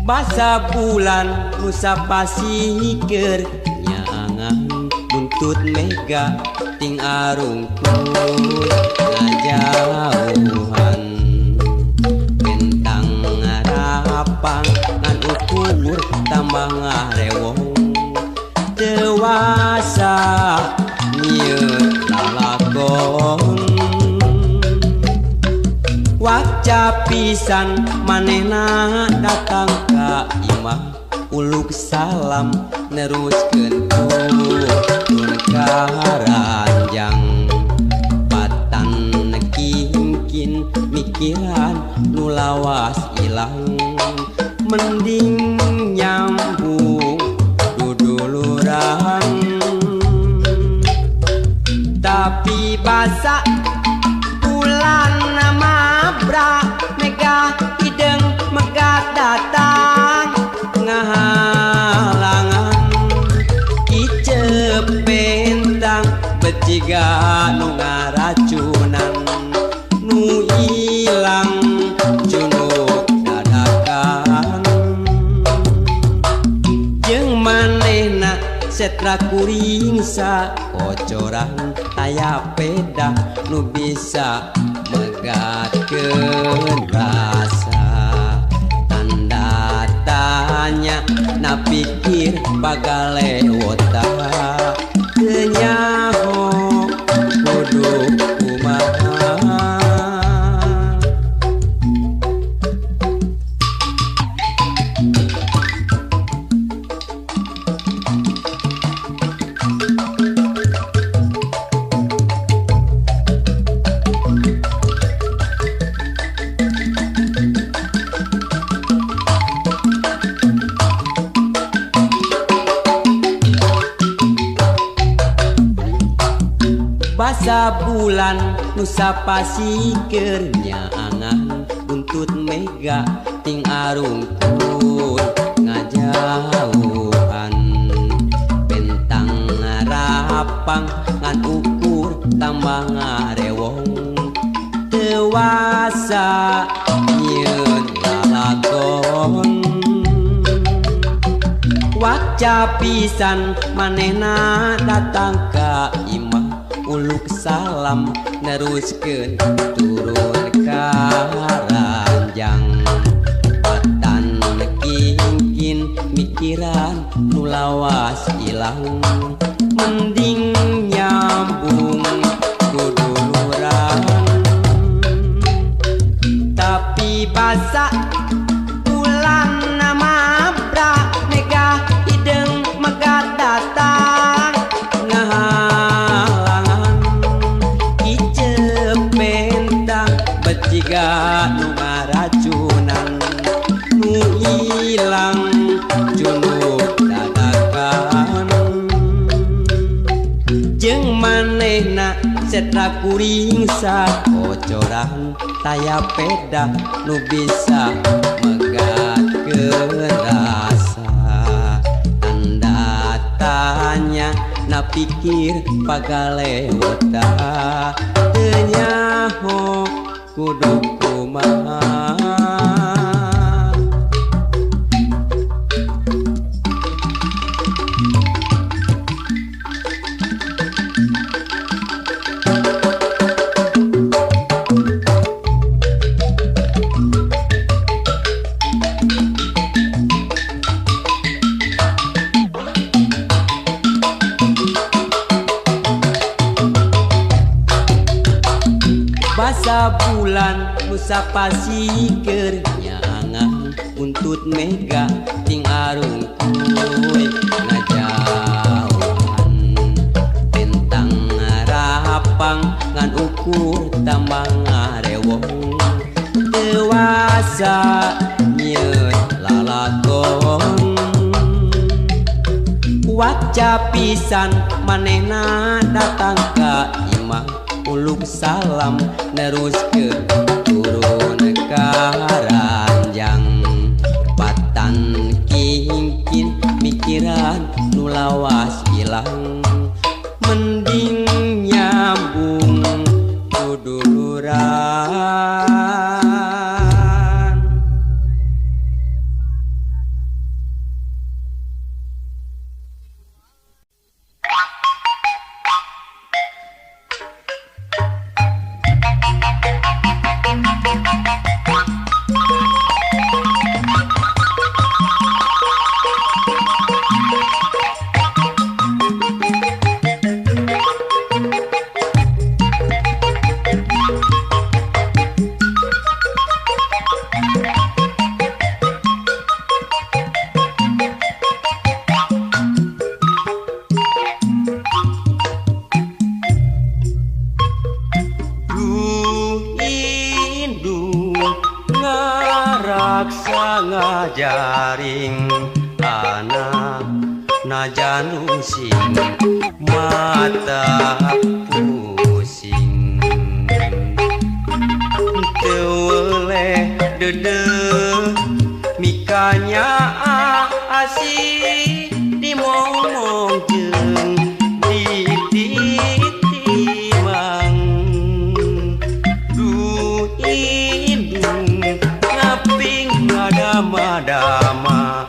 Basa bulan nusa pasikeun nyaangan buntut mega ting arungkut ngajauhan bentang ngarapang ngan ukur tambah ngarewong dewasa nyieun lalakon waca pisan manehna datang ka imah uluk salam neruskeun turun ka ranjang patan kingkin mikiran nu lawas ilang mending nyambung duduluran tapi basa bulan mabra mega hideng megat datang ngahalangan kicep bentang beciga nu ngaracunan nu ilang cunuk dadakan jeung manehna setra kuring sakocoran aya pedah nu bisa megatkeun rasa tanda tanya na pikir pagalewota teu nyaho kudu kumaha. Basa bulan nusa pasikeun nyaangan buntut mega ting arungkut ngajauhan bentang ngarapang ngan ukur tambah ngarewong dewasa nyieun lalakon waca pisan manehna datang ka imah uluk salam neruskeun turun ka ranjang patan kingkin mikiran nu lawas ilang mending nyambung duduluran tapi basa bulan mabra mega hideng megat datang ngahalangan kicep bentang beciga nu ngaracunan nu ilang cunuk dadakan jeung manehna setra kuring sakocoran taya pedah nu bisa megatkeun rasa tanda tanya na pikir pagalewota teu nyaho kudu kumaha. Basa bulan nusa pasikeun nyaangan buntut mega ting arungkuy ngajauhan bentang ngarapang ngan ukur tambah ngarewong dewasa nyieun lalakon waca pisan manehna datang ka imah uluk salam neruskeun turun ka ranjang patan kingkin mikiran nu lawas ilang mending nyambung duduluran. Ngaraksa ngajaring anak najan rungsing mata pusing teu weleh deudeuh mikanya asih dimomong jeung dititimang duh indung ngaping ngadama-dama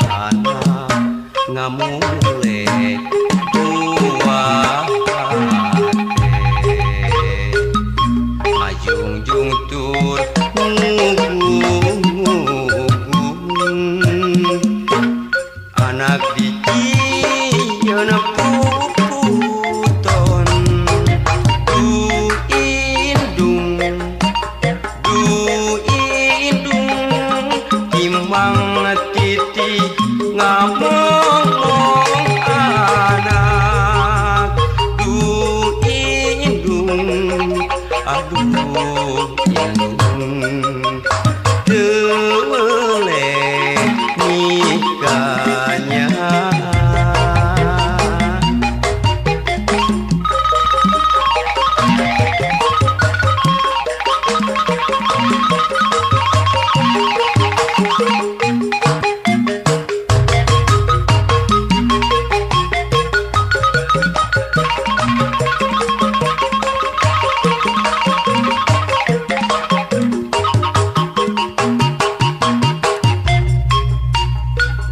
anak ngamule buah hate ngajungjung tur ngugung anak dijieun puputon duh indung timang titi ngamong anak duh indung aduh indung teu weleh nikahnya.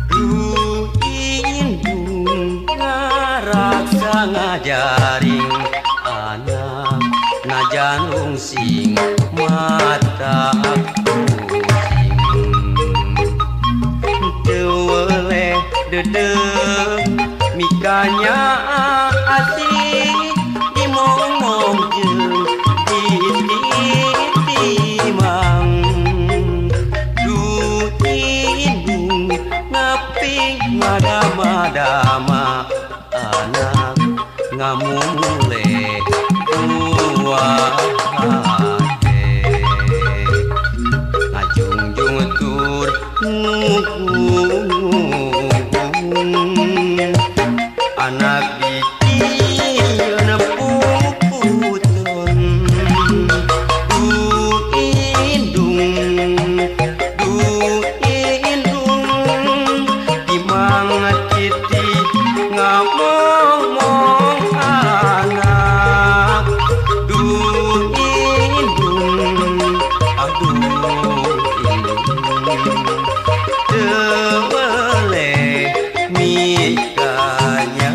Duh indung ngaraksa ngajaring anak najan rungsing mata pusing teu weleh deudeuh mikanya asih dimomong jeung dititimang duh indung ngaping ngadama-dama anak ngamumule buah hate ngajungjung tur ngugung anak dijieun puputon duh indung timang titi ngamomong anak duh indung aduh indung teu weleh mikanya.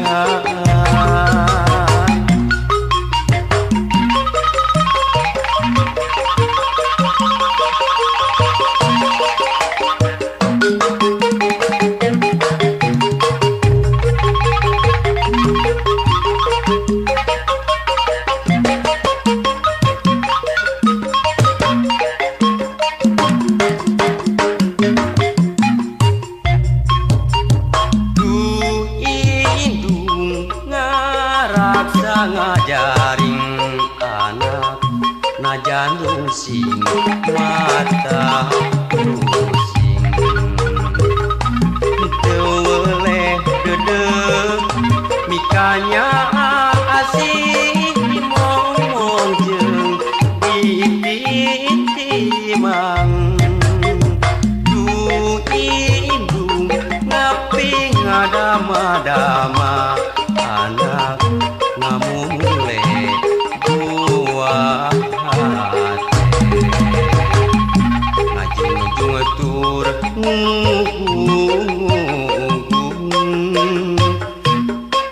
Duh indung ngaraksa ngajaring anak najan rungsing mata pusing teu weleh deudeuh mikanya asih dimomong jeung dititimang duh indung ngaping ngadama-dama anak ngamumule buah hate ngajungjung tur ngugung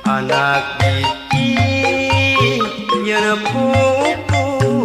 anak dijieun puputon.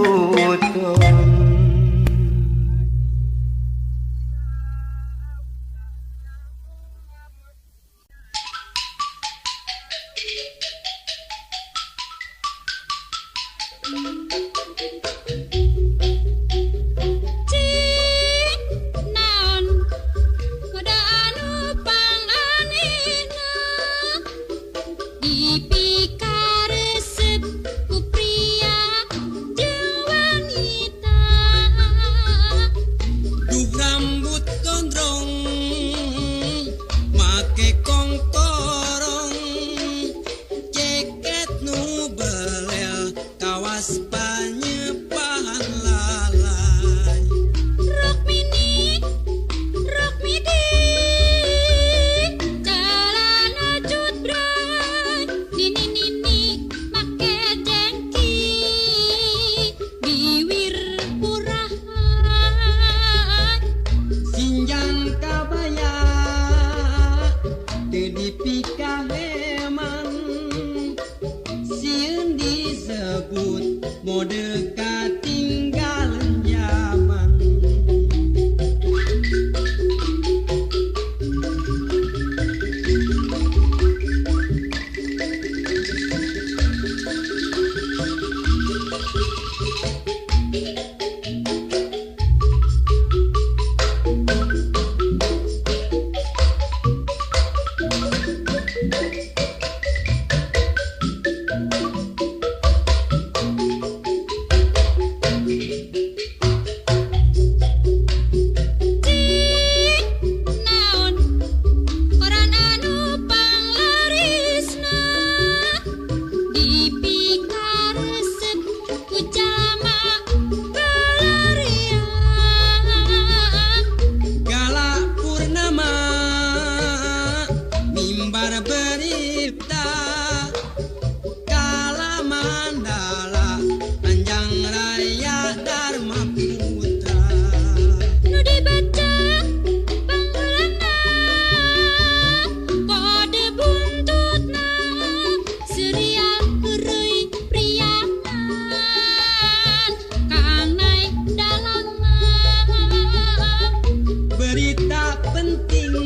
Berita penting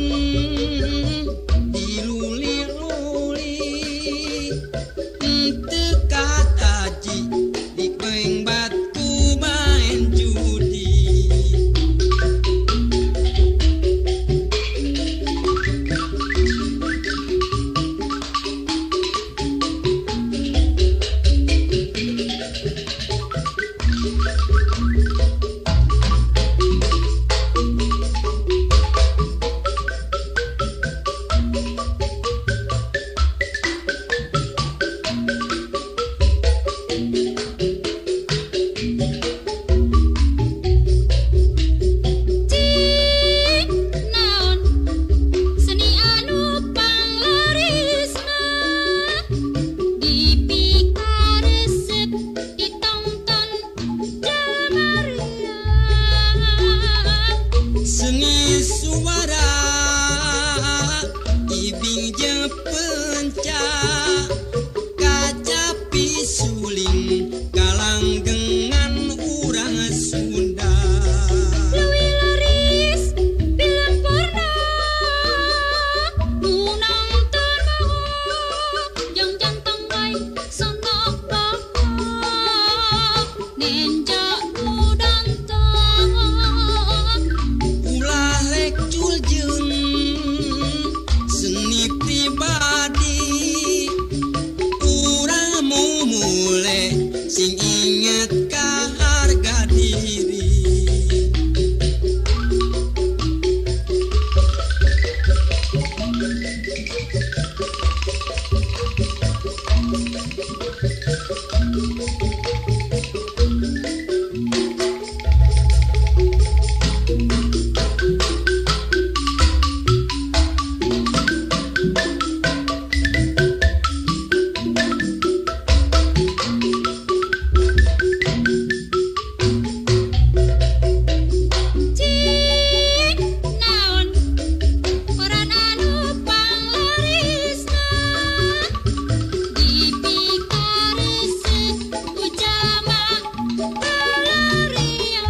diluli-luli teu kataji dipengbat ku main judi. Cik naon seni anu panglarisna dipikaresep ditonton jalma Seni suara ibing jeung pencak kacapi suling kalanggengan urang Sunda. Leuwih laris film porno nu nonton moho jeung jantong wae sonok bohong nenjo nu nonton. Ulah lecul jeung seni pribadi urang mumule sing inget ka harga diri. Cik naon koran anu panglarisna dipikaresep ku jalma balarea.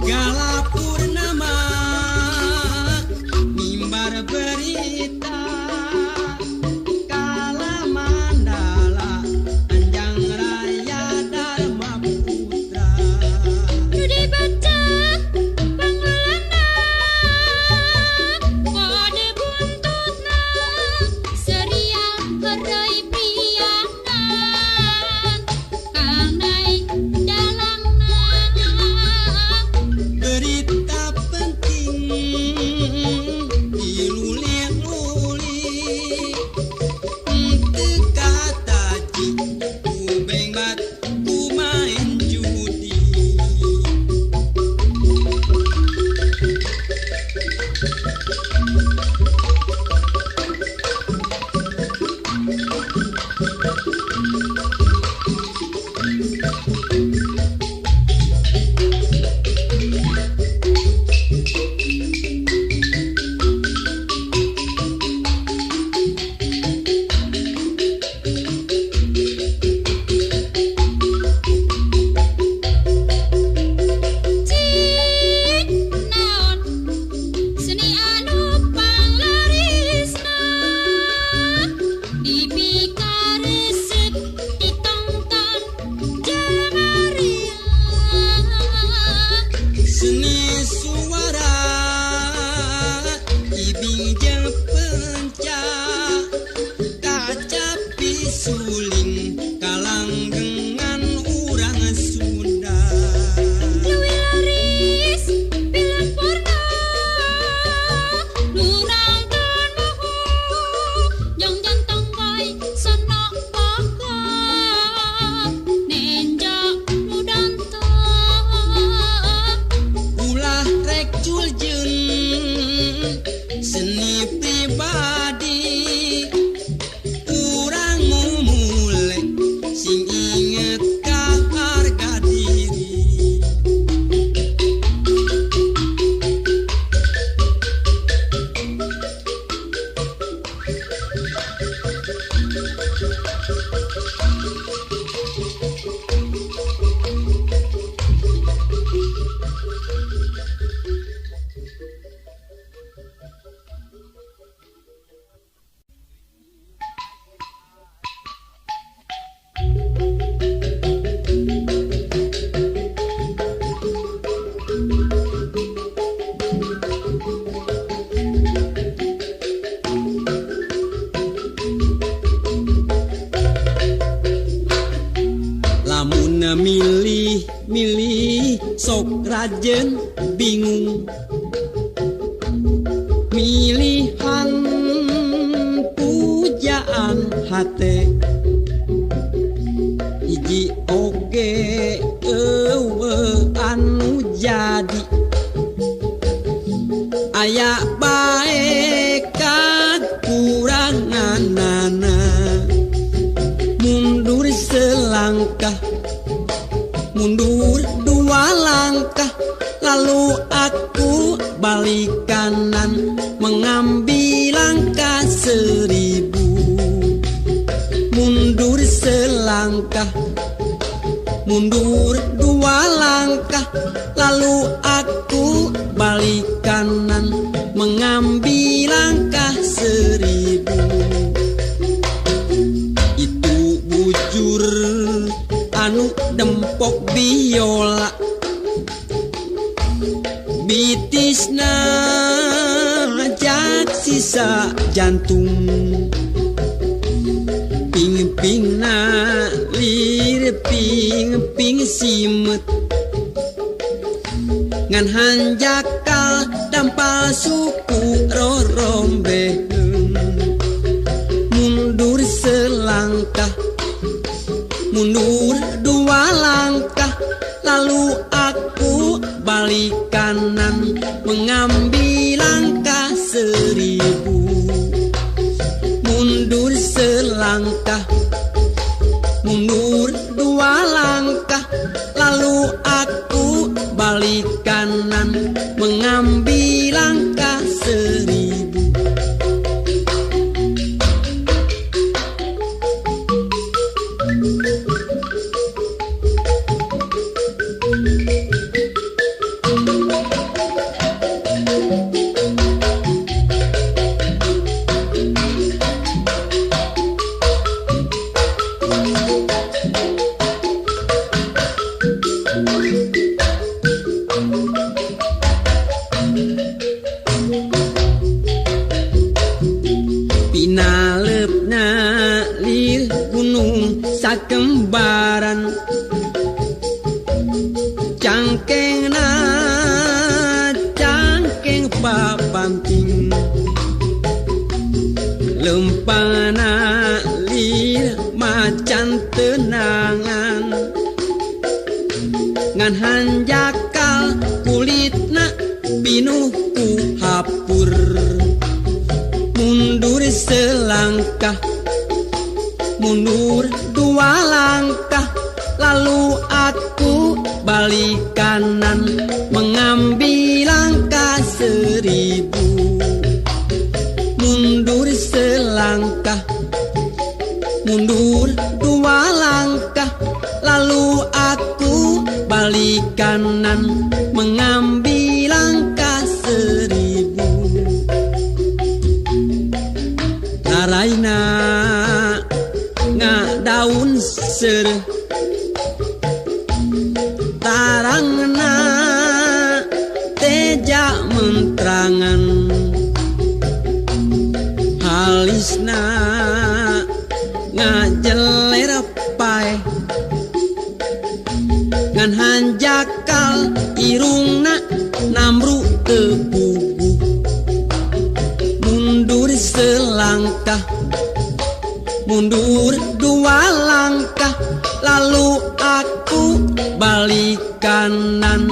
Gala Purnama mimbar berita kala mandala Anjang Raya Dharma Putra. Nu dibaca pangulana kode buntutna serial heureuy priangan kanai dalangna. Berita penting diluli-luli teu kataji ku bengbat ku main judi. Cik naon seni anu panglarisna dipikaresep ditonton jalma ria. Seni suara ibing jeung pencak kacapi suling kalanggengan urang Sunda. Leuwih laris film porno nu nonton moho jeung jantong wae sonok bohong nenjo nu nonton. Ulah rek Lamun milih-milih sok rajen bingung, milihan pujaan hate hiji oge eueuh anu jadi aya bae kakuranganana. Mundur selangkah, mundur dua langkah, lalu aku balik kanan mengambil langkah 1000. Mundur selangkah, mundur dua langkah, lalu aku balik kanan mengambil langkah 1000. Itu bujur anu dempok biola, bitisna jak sisa jantung, ping-pingna lir ping-ping simet, ngan hanjakal dampal suku rorombeheun. Mundur selangkah, mundur dua langkah, lalu aku balik kanan mengambil langkah 1000. Mundur selangkah, mundur dua langkah, lalu aku balik kanan mengambil langkah 1000. Pinalepna lir gunung sakembaran, cangkengna cangkeng papanting, lempana lir macan tenangan, ngan hanjakal kulitna pinuh ku hapur. Mundur selangkah, mundur dua langkah, lalu aku balik kanan mengambil langkah 1000. Mundur selangkah, mundur dua langkah, lalu aku balik kanan mengambil langkah 1000. Taraina ngadaun seureuh, tarangna teja mentrangan, halisna ngajeler paeh, ngan hanjakal irungna namru teu puguh. Mundur selangkah, mundur dua langkah, lalu aku balik kanan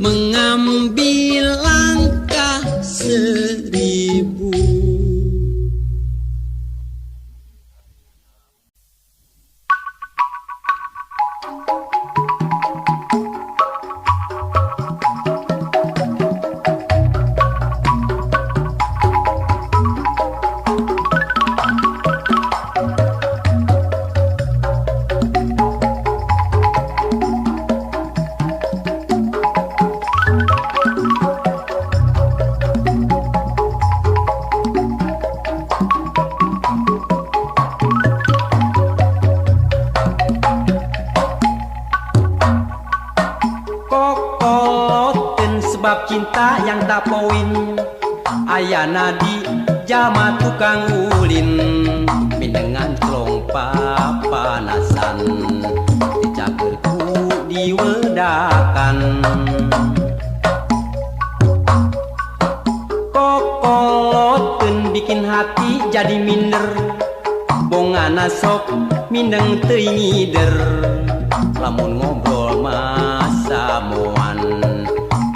mengambil langkah 1000. Sebab cinta yang tak poin ayana di jalma tukang ulin minengan clong papanasan dicager ku diwedakan kokoloteun bikin hati jadi minder bongana sok mindeng teuing ngider lamun ngobrol masamoan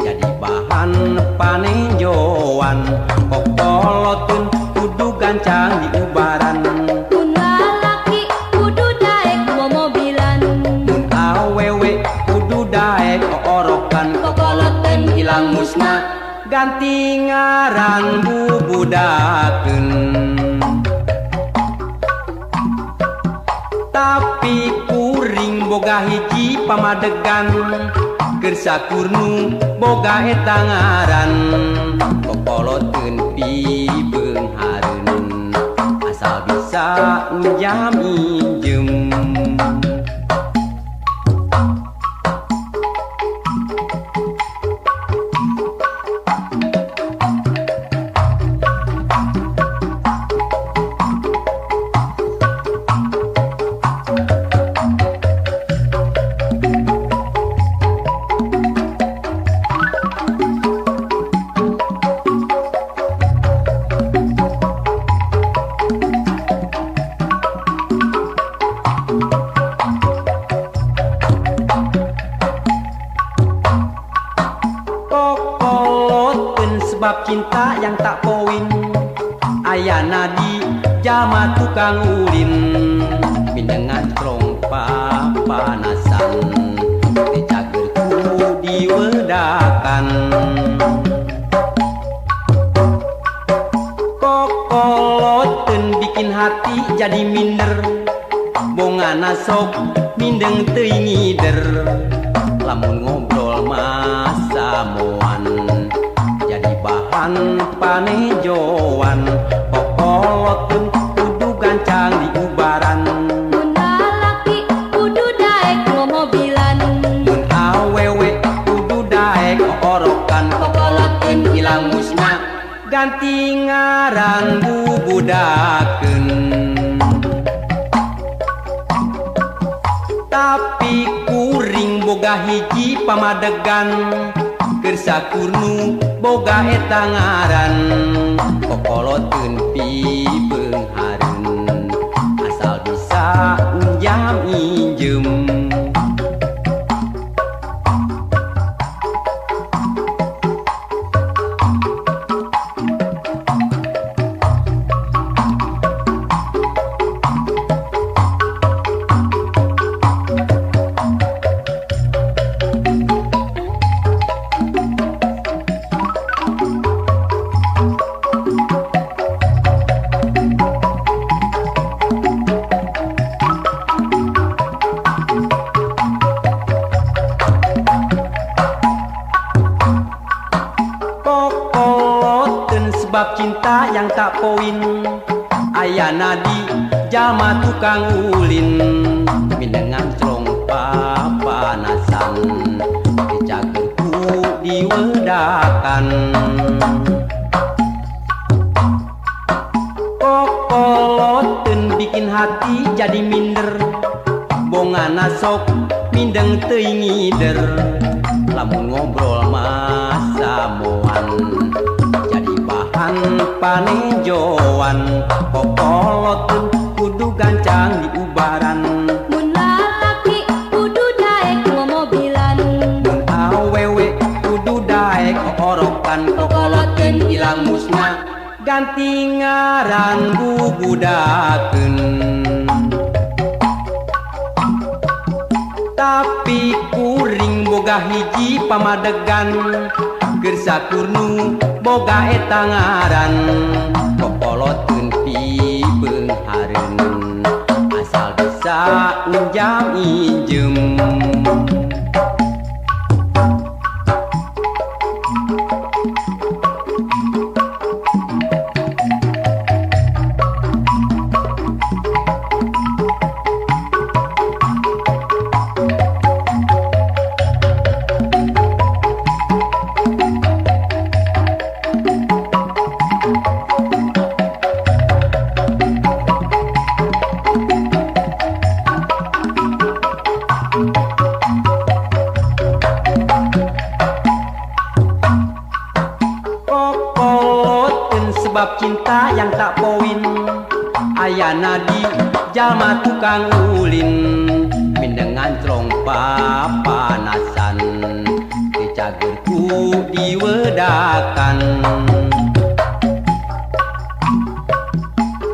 jadi bahan panenjoan kokoloteun kudu gancang diubaran mun lalaki kudu daek momobilan mun awewe kudu daek oorokan kokoloteun hilang musna ganti ngaran bubudakeun tapi kuring boga hiji pamadegan keur sakurnu boga eta ngaran kokoloteun pibeunghareun asal bisa njam injem. Kokoloteun sebab cinta yang tak poin ayana di jalma tukang ulin mindengan clong papanasan dicager ku diwedakan kokoloteun bikin hati jadi minder bongana sok mindeng teuing ngider lamun ngobrol masamoan jadi bahan panejoan kokoloteun kudu gancang diubaran mun lalaki kudu daek momobilan mun awewe kudu daek oorokan kokoloteun hilang musna ganti ngaran bubudakeun tapi kuring boga hiji pamadegan keur sakurnu boga eta ngaran kokoloteun pibeunghareun asal bisa njam injem. Kokoloteun sebab cinta yang tak poin ayana di jalma tukang ulin mindengan clong papanasan dicager ku diwedakan kokoloteun bikin hati jadi minder bongana sok mindeng teuing ngider lamun ngobrol masamoan jadi bahan panenjoan kokoloteun kudu gancang diubaran mun lalaki kudu daek momobilan mun awewe kudu daek oorokan kokoloteun hilang musna ganti ngaran bubudakeun tapi kuring boga hiji pamadegan keur sakurnu boga eta ngaran kokoloteun pibeunghareun asal bisa njam injem. Bab cinta yang tak poin ayana di jalma tukang ulin mindengan crong papanasan dicagerku diwedakan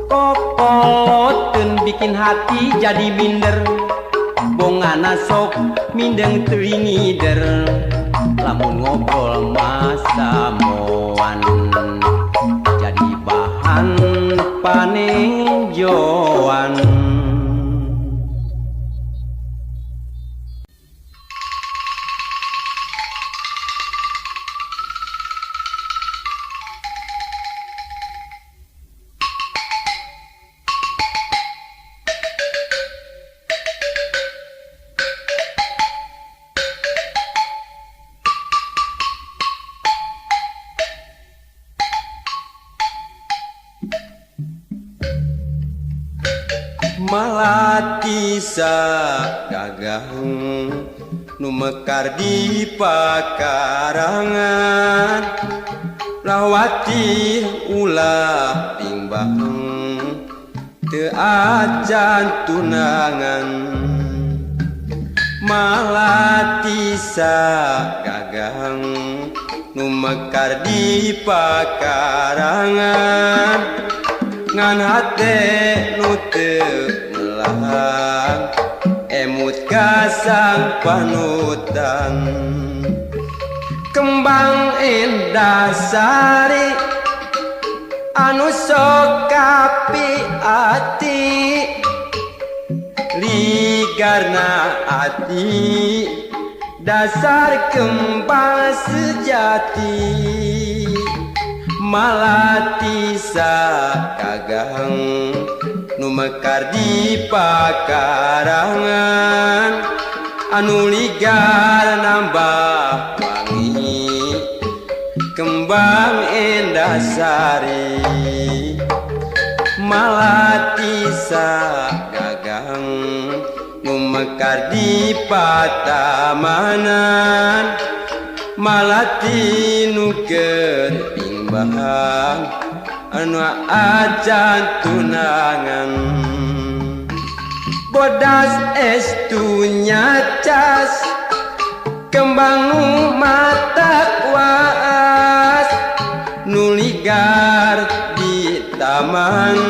kokoloteun bikin hati jadi minder bongana sok mindeng teuing ngider lamun ngobrol masamoan jadi bahan panenjoan. Malatisa gagang nu mekar di pakarangan lawati ulah timbang teu acan tunangan. Malatisa gagang nu mekar di pakarangan ngan hate nu teu melang emut kasang panutan. Kembang endah sari anu sok kapi ati ligarna ati dasar kembang sejati. Malatisa gagang nu mekar di pakarangan anu ligar nambah wangi kembang endah sari. Malatisa gagang nu mekar di patamanan malati nu keur bimbang anu acan tunangan. Bodas estu nyacas kembang nu mata waas nu ligar di taman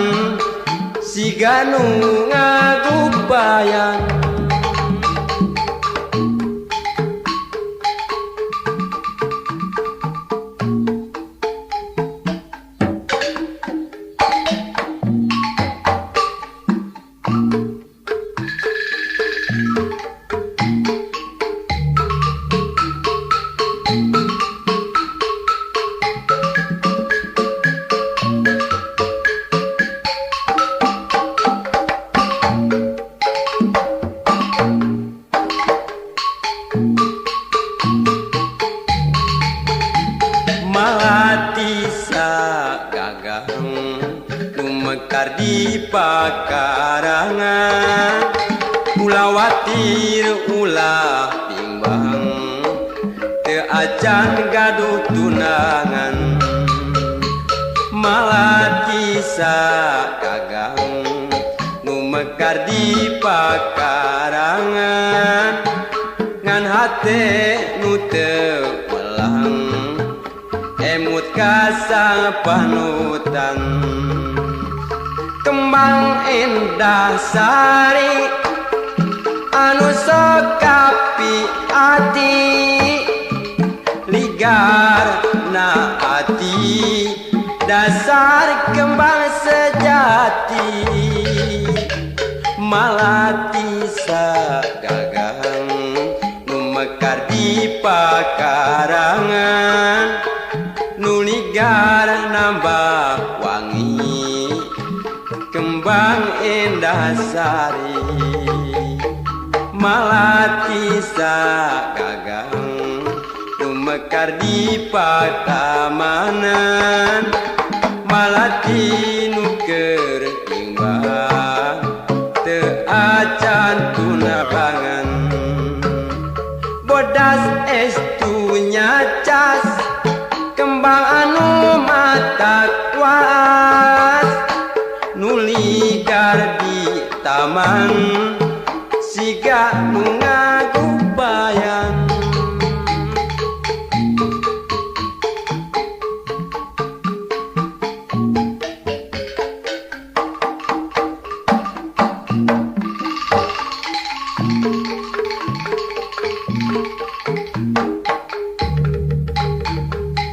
siga nu ngagubayan. Malatisa gagang nu mekar di pakarangan ulah watir ulah bimbang teu acan gaduh tunangan. Malatisa gagang nu mekar di pakarangan ngan hate nu teu melang emut kasang panutan. Kembang endah sari anu sok kapi ati ligar na ati dasar kembang sejati. Malatisa gagang nu mekar di pakarangan nu ligar nambah wangi kembang endah sari. Malatisa gagang nu mekar di patamanan malati nu keur timbang teu acan tunangan. Bodas estu nyacas kembang anu mata kuas taman siga nu ngagupayan.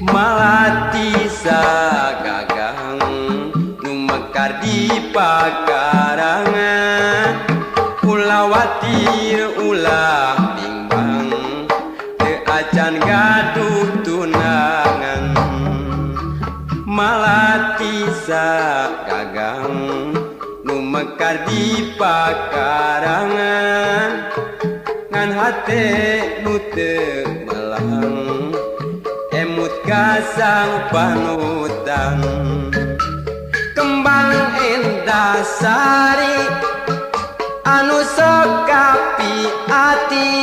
Malati sagagang nu mekar di pakarangan, ulah watir ulah bimbang teu acan gaduh tunangan. Malati sagagang nu mekar di pakarangan, ngan hate nu teu melang emut kasang panutan. Kembang endah sari anu sok kapi ati,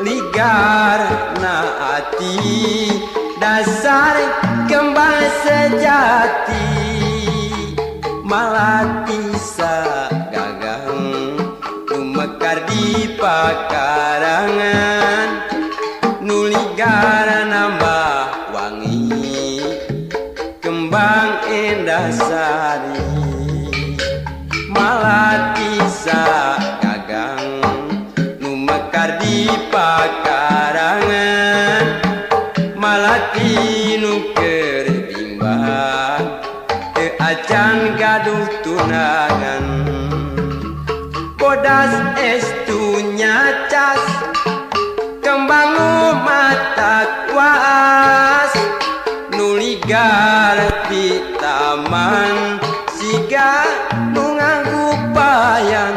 ligar na ati dasar kembang sejati. Malati sagagang nu mekar di pakarangan, nu ligar nambah wangi kembang endah sari. Malati sagagang nu mekar di pakarangan, malati nu keur bimbang teu acan gaduh tunangan. Bodas estu nyacas kembang nu matak waas, nu ligar di taman siga nu ngagupayan.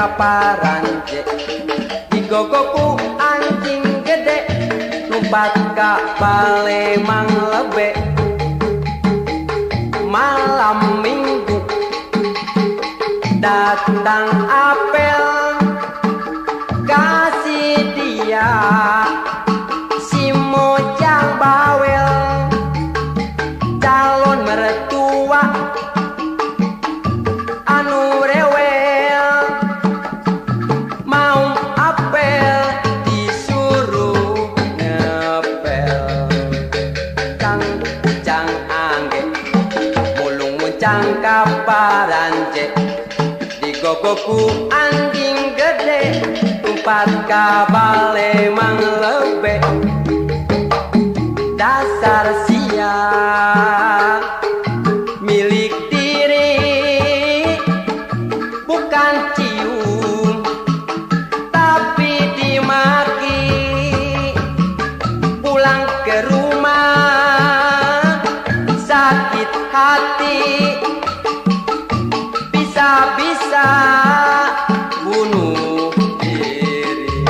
Kaparanje digogoku anjing gede lumpat ka Palembang lebe. Malam minggu datang apel kasih dia si mojang bawel, calon mertua anu rewel, mau apel disuruh ngepel. Cang cang angge mulung muncang kaparanje digogoku anjing gede tumpat ka Balemang lebe. Dasar sia milik diri bukan cium tapi dimaki. Pulang ke rumah sakit hati, bisa-bisa bunuh diri.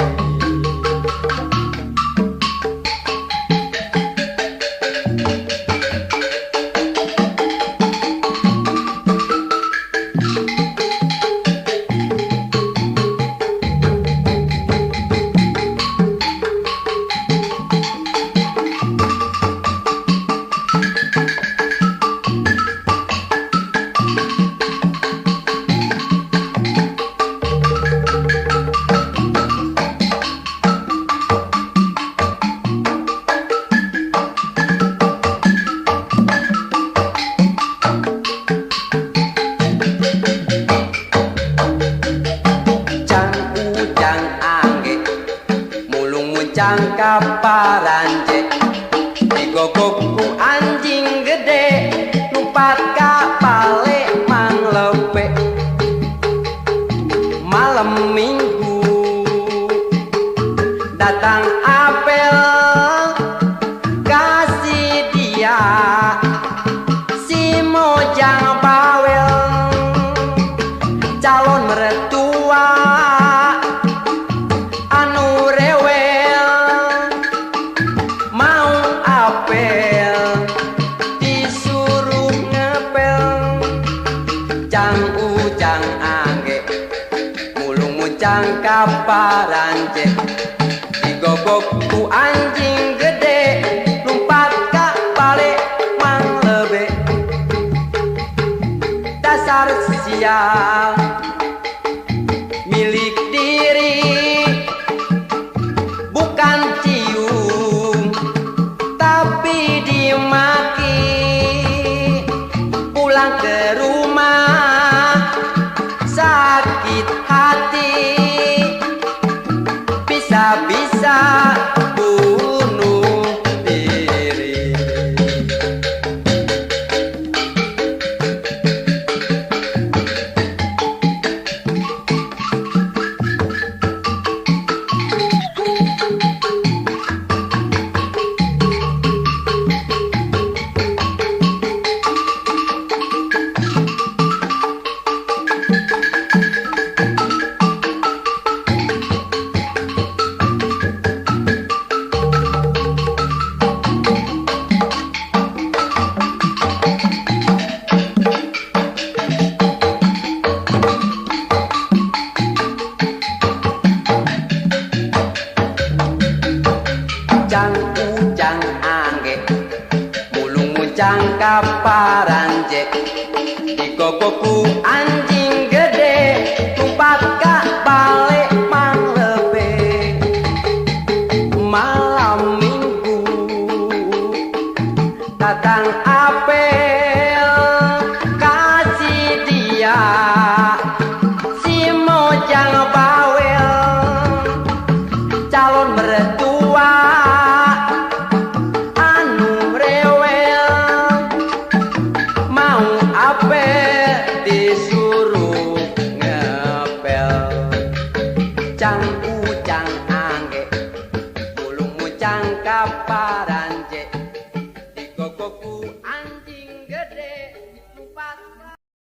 Muncang kaparanje digogokku anjing gede lumpat ka Palembang lebe. Malam minggu datang apel Ujang-ujang angge, mulung muncang kaparanje, digogok ku anjing gede, lumpat ka balik mang lebe. Dasar sial milik diri, bukan cium tapi dimaki. Pulang ke rumah sakit hati, bisa-bisa bunuh diri. Ujang-ujang angge, mulung muncang kaparanje, digogoku anjing gede, lumpat ka balik mang lebe. Malam minggu datang apel, kasih dia si mojang bawel, calon mertua anu rewel, mau apel disuruh ngepel. Cang-ujang angge, bulung muncang kaparanje.